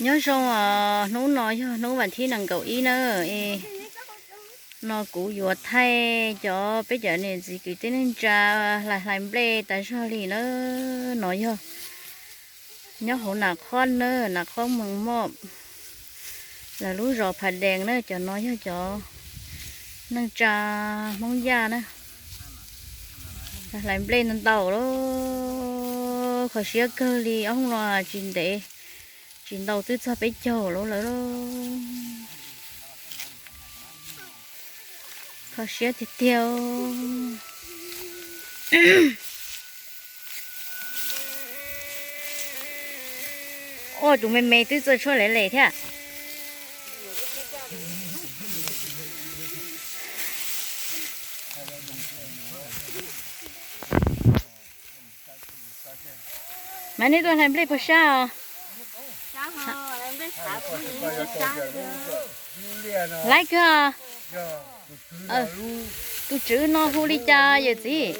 Nyob zoo os, hnub no yog hnub vas thib nees nkaum ib na. No kuv yuav thaij cov peb cov niam txiv kwv tij neej tsa hlais hlais nplej tas zog li na. No yog nyob hauv Nam Qhob na, Nam Qhob Moos Moj, lawv lub zos Phav Dees na. Cov no yog cov neej tsa Hmoob Yaj na. Hlais nplej ntau ntau lawm, kho siab kawg li. Ob hnub no tsis ntev, tsis ntau twb txog peb caug lawm. Kho siab tiag tiag. Ua tus me me twb txawj tshuaj lem lem thiab. Mas nej tuaj hlais nplej puas sab os? Laib kawg. Tus tswv no hu li cas yawm txiv?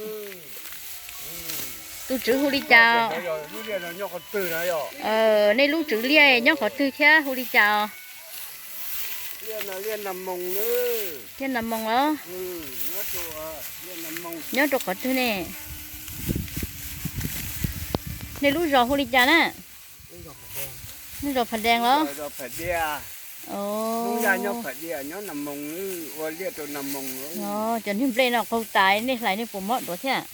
Tus tswv hu li cas? Nej lub tswv liaj nyob qhov twg thiab hu li cas os? Liaj Nas Moos los? Nyob rau qhov twg ne? Nej lub zos hu li cas na? Nej zos Phav Dees los? Cov niag nplej no qaug tas, nej hlais nej puas mob duav thiab?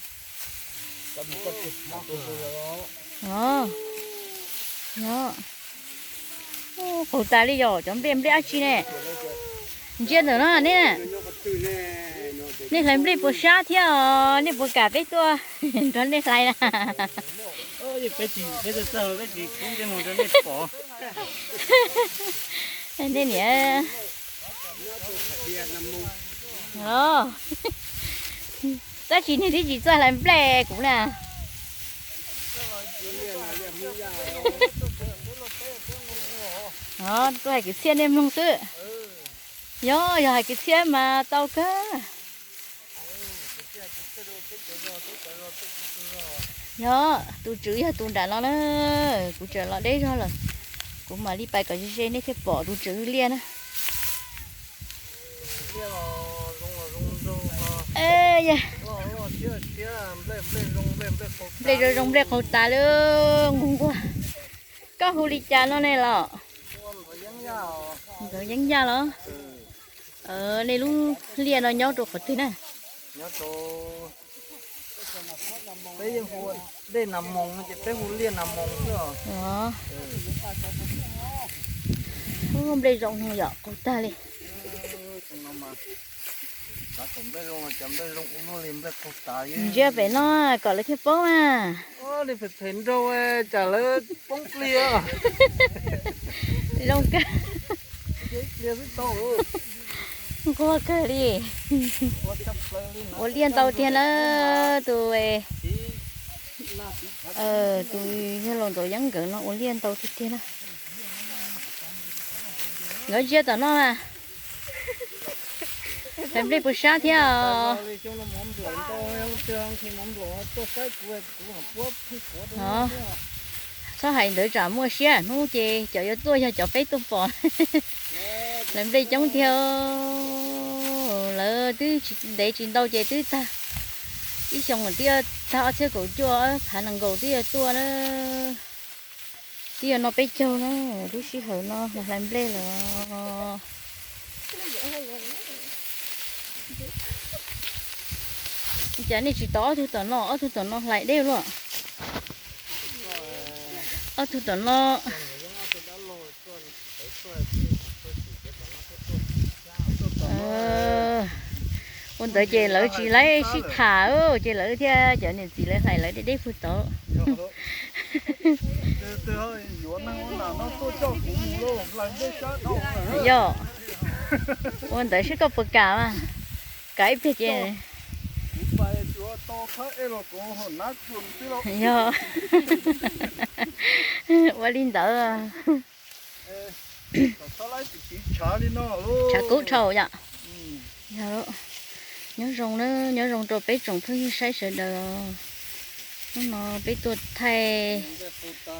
Qaug tas li yom, cov nplej, nplej dab tsi ne? Ntsia ntawm no ne. Nej hlais nplej puas sab thiab os? Nej puas kam peb tuaj nrog nej hlais na? Nej niam, tab sis niag twb tsis txawj hlais nplej kuv na. Tuaj hais kwv txhiaj nej mloog xwb. Yog, yog hais kwv txhiaj mas tau kawg. Yog, tus tswv yog tus nram no na. Kuv tseem los deb zog lawm, kuv mam li pais kom ze ze nej thiaj pom tus tswv liaj na. Nplej zoo zoo, nplej qaug tas li, nquag nquag. Koj hu li cas no ne los? Ntxoov Yeeb Yaj los? Nej lub liaj no nyob rau qhov twg na? Peb yeej hu Dej Nas Moos ces peb hu Liaj Nas Moos xwb os. Nplej zoo yom, qaug tag li. Ntsia pem no kom lawv thiaj paub mas. Phem nraug, cas lawv poob plig. Zoo kawg. Nquag kawg li. Ua liaj ntau tiag na. Tus, tus yawg laus Ntxoov Yeeb nkawd no ua liaj ntau tiag tiag na. Nkawd ntsia tom no mas. Hlais nplej puas sab thiab os? Txhob hais ntawd tsam muaj siab, hnub ces cov yuav tuaj yog cov peb tuaj pom. Hlais nplej coob tiag. Lawv twb tsis ntev tsis ntau ces twb tag. Ib xyoo twb yuav tag ob txhiab kaum cuaj, phav nees nkaum twb yuav tuaj na. Twb yuav no peb caug na, lub sij hawm no hlais nplej lawm. Cas nej tsis tos ob tug tom no, ob tug tom no hlais deb luaj. Ob tug tom no. Ua ntawd ces lawv tsis laib sib tham ces lawv thiaj cov niam txiv lawv hlais lawv deb deb puag tod. Yog, ua ntawd seb koj puas kam mas. Kam ib pliag ces. Yog, ua li ntawd. Tshav kub dhau yom. Yog, nyob zoo na, nyob zoo rau peb tsoom phooj ywg saib sawv daws. Hnub no peb tuaj thaij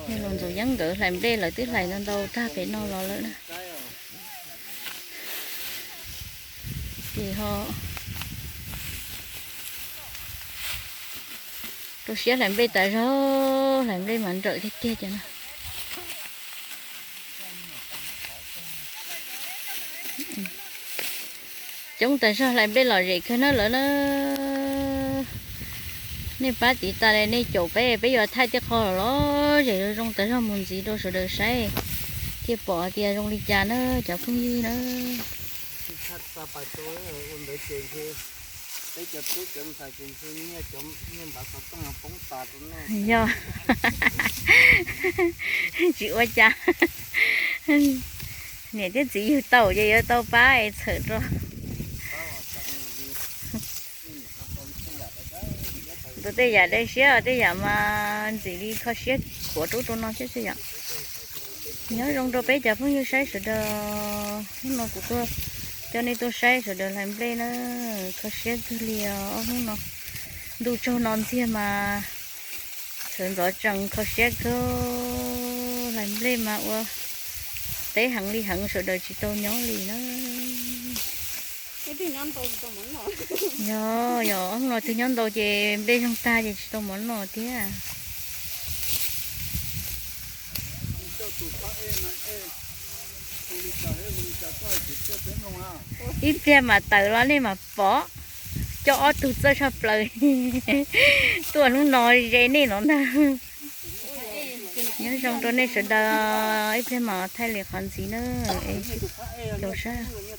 nej los Ntxoov Yeeb nkawd hlais nplej, lawv twb hlais ntau ntau tag pem no los lawm na. Ces ho rau siab hlais nplej tas zog, hlais nplej mas nrawm tiag tiag cov no. Coob tas zog, hlais nplej lom zem kawg na lawm na. Nej pab tiv tas li nej caum peb, peb yuav thaij tej qho lom zem zoo tas zog mus ntxiv rau sawv daws saib thiaj pom tias zoo li cas na cov phooj ywg na. Yog tsis ua cas, niam thiab txiv yug tau ces yuav tau pab es txhawm rau. Tus tej yam dai siab, tej yam mas ntxim li kho siab khuav rau ub rau no thiab xwb yom. Nyob zoo rau peb cov phooj ywg saib sawv daws, hnub no kuv tuaj coj nej tuaj saib sawv daws hlais nplej na, kho siab kawg li os ob hnub no. Ntuj tsaug no ntxiag mas sawv ntxov tsees kho siab kawg, hlais nplej mas ua teb heev li heev sawv daws tsis tau nyob li na. Yog, yog ob hnub no twg nyob ntau ces nplej zoo tag ces tsis tau mov noj thiab. Ib pliag mas tawm los nej mas pom, coj ob tug txawj tshaj plaws tuaj hnub no ze nej no ntag. Nyob zoo rau nej sawv daws, ib pliag mas thaij li qhov ntxiv na. Caum sab.